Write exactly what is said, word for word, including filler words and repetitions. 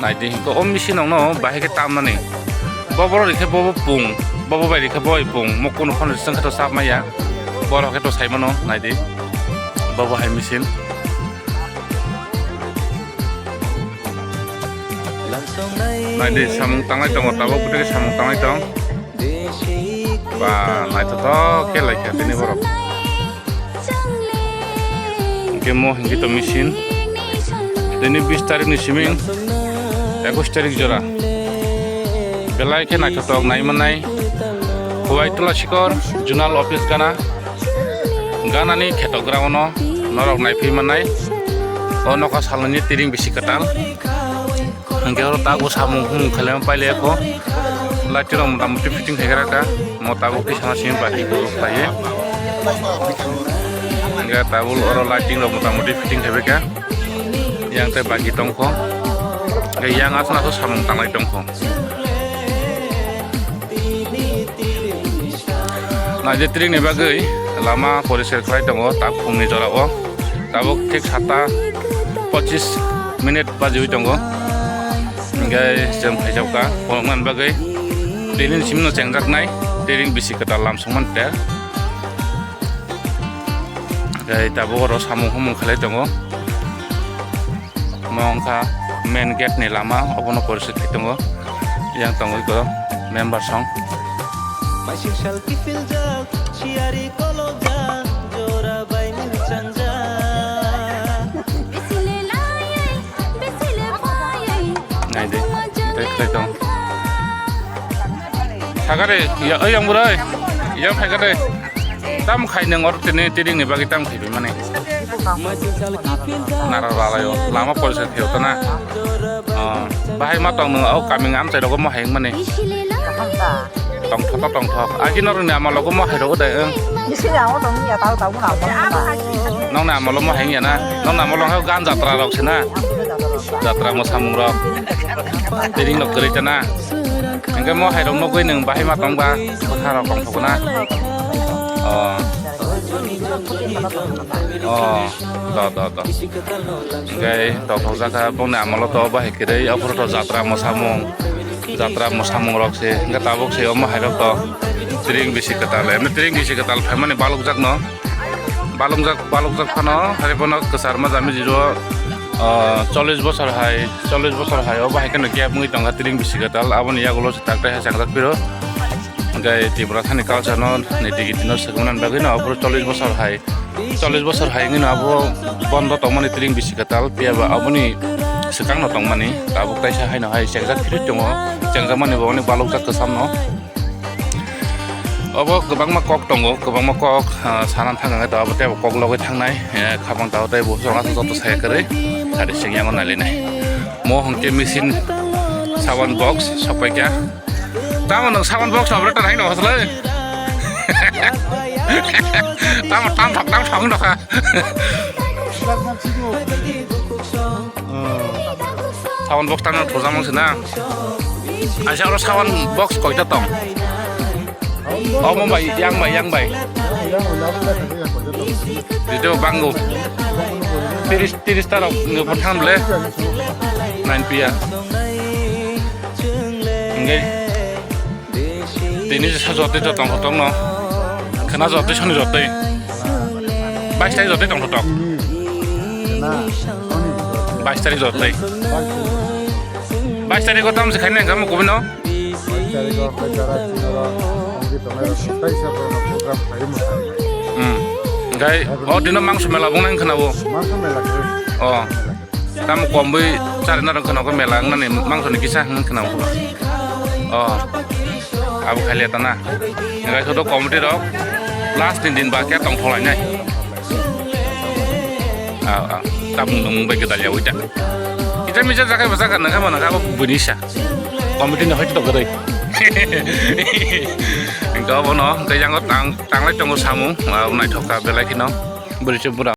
Naidi, hingke o machine rokno bahai khe tamnani. Bo borok rikhe bo bo pung, bo bo bai rikhe bo bai pung. Mo kunu phano sengkhe to sap maya. Borok khe to sai mano, naidi. Bo bo hai machine. Naidi, samung tanglai tongo, tabuk bwtwi khe samung tanglai tong. Ba, naithothok khe laikha tini borok. Hingke mo hingke to machine. Tini bis tarik ni siming ekus tarik jora. Belai khe naithothok nai manai. Huwai Tulasikor Zonal Office gana. Ganani khetok ground no norok naiphi manai. O nokha saloni tiring bisi kwtal. Hingke oro tabuk samung humung khailai pailai kho. Lighting rok motamuti fitting khaikha kha. Mo tabuk kisa simi bati khlaiwi. Hingke tabuk oro lighting rok motamuti fitting khaibaikha. Yang tei bagi tongkho. Hingke yang aswk aswk samung tanglai tongkho. Naidi tiring ni bagwi lama poriskar khlai tongo tabuk phungni jorao. Tabuk thik satta pochis minute bajiwi tongo. Hingke chwng phaijak kha, phunuknani bagwi tini ni simi no chengjaknai tiring bisi kwtal lamsokmani ter. Hingke tabuk oro samung humung khlai tongo. Mo wngkha main gate ni lama, obono poriskar khe tongo. Yang tongwi ko member song. Maising sal kiphil jak, siyari kolok jak, jora bai mwchang jak. Naidi, tei khlai tong. Sagare, ya, oi, yang burai, yang phaikade. Tam khai nang or tini tiring ni bagwi tam khai mani. Nara ralayo, lama poriskar khe tana. Oh, bahai ma tong nang o kaming amchai rogo mo hai mani. Tongthok to tongthok. Agi norokni amalogo mo hai rogo dai, ang. Bisi ya, o tong ya, tau, tau, na, tong, na. Nongni amalo mo hai ya na. Nongni amalo hai gan jatra rok se na. Jatra mo samung rok. Tiring rok kwrwi ta na. Hingke mo hai rok nugwi nwng bahai ma tong ba. Bwkha rok tongthok na. Oh. Oh. Do, do, do. Hingke tongthok jaka bongni amalo to bahai kwrwi. Aphuru to jatra mo samung. Jatra mo samung rok se, hingke tabuk se omo hai rok to tiring bisi kwtal, emni tiring bisi kwtal phaimani balukjak no, balukjak, balukjak phano, hari bono kwchar ma jami jiro, ah, chollish bosor hai, chollish bosor hai, obo hai kheno gap wngwi tongkha tiring bisi kwtal, aboni yagulo se tak tai hai changjak phiro, hingke Tripura thani culture no, niti giti no swkangmani bagwi no, aphuru chollish bosor hai. Chollish bosor hai wngwi no abo bondo tongmani tiring bisi kwtal, phiya ba aboni swkang no tongmani tabuk kaisa hai no hai chengjak phirwi tongo, chengjakmani bo onek balukjak kwcham no. Obo kwbangma kok tongo, kwbangma kok, ah, sana thang wngkha to abo tei bo kok logwi thangnai, eh, khabang tao tei bo chwng aswk joto saya kwrwi, sari sing yango nailinai. Mo hwnkhe machine sound box sokpaikha. Tamo nwng sound box operator hai no hoslai. Tamo tam thok tam thok no kha. Sound box tamo thujamung sina. Aisa oro sound box koita tong. Omo bai, yang bai, yang bai. Video bango. Tiris, tiris tarok ni photham le. Nine P R. Hingke tini sa jotoi to tongthotok no. Khena jotoi soni jotoi. Bais tarik jotoi tongthotok. Bais tarik jotoi. Bais tarik o tamo se khaina hingka mo kubui no. Hmm. Hingke o dino mangso mela bung nang khna bo. O. Tamo komwi charina rok khna ko mela wngnani mangso ni kisa hwn khna bo. O. Abo khaile tana. Hingke sodo committee rok last ni din ba khe tongthok lainai. Ah, ah. Tabung nung bai kedal ya wita. Kita mija jaga basa kan nangka mana ka bunisa. Committee no hoito gede. Engka bono engka yango tang tanglai tongo samung, ah, naithok ka belai kheno. Bwrwi se bura